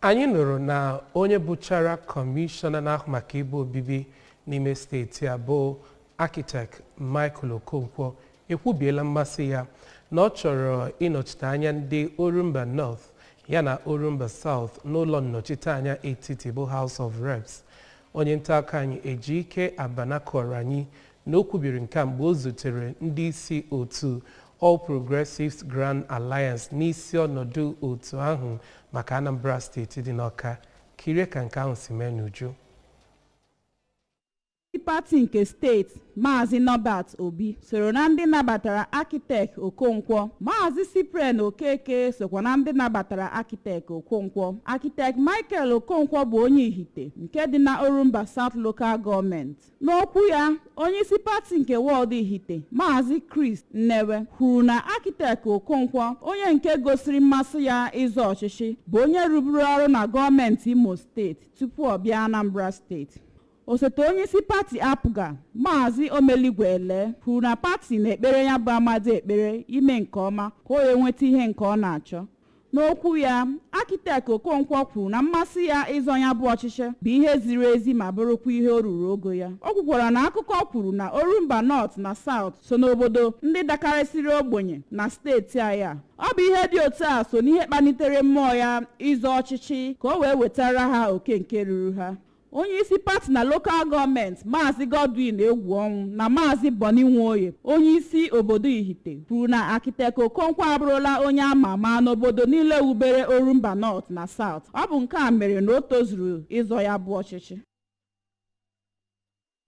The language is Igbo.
Anyị nụrụ na onye bụchara kọmishọna na-ahụ maka ebe obibi n'ime steeti a bụ Architect Michael Okonkwo ekwubiela mmasị ya na ọ chọrọ ịnọchite anya ndị Orumba North ya na Orumba South n'ụlọ nnọchiteanya etiti bụ House of Reps. Onye nta akụkọ anyị Ejike Abana kọrọ anyị na o kwubiri nke a mgbe o zutere ndị isi otu All Progressives Grand Alliance n'isi ọnọdụ otu ahụ maka Anambra Steeti dị n'Ọka. Kirie ka nke ahụ si mee n'uju. Ndị pati nke steeti, Maazị Norbert Obi, soro na ndị nabatara Architect Okonkwo. Maazị Cyprian Okeke sokwa na ndị nabatara Architect Okonkwo. Architect Michael Okonkwo bụ onye Ihite nke dị na Orumba South Local Government. N'okwu ya, onyeisi pati nke wọdụ Ihite, Maazị Chris Nnewe, kwuru na Architect Okonkwo, onye nke gosiri mmasị ya ịzọ ọchịchị, bụ onye rụburu ọrụ na gọọmenti Imo Steeti tupu ọ bịa Anambra Steeti. Osote onyeisi pati APGA, Maazị Omeligwe Ele, kwuru na pati na-ekpere ya bụ amadi ekpere ime nke ọma ka o wee nweta ihe nke ọ na-achọ. N'okwu ya, Architect Okonkwo kwuru na mmasị ya ịzọ ya bụ ọchịchị bụ ihe ziri ezi ma bụrụkwa ihe o ruru ogo ya. O kwukwara na akụkọ kwuru na Orumba North na South so n'obodo ndị dakarịsịrị ogbenye na steeti anyị a. Ọ bụ ihe dị otu a so n'ihe kpalitere mmụọ ya ịzọ ọchịchị ka o wee wetara ha oke nke ruru ha. Onye isi pati na local government, Maazị Godwin Egwuọnwụ, na Maazị Boni Nwoye, onye isi obodo Ihite, kwuru na Architect Okonkwo abụrụla onye ama ama n'obodo niile wubere Orumba North na South. Ọ bụ nke a mere na o tozuru ịzọ ya bụ ọchịchị.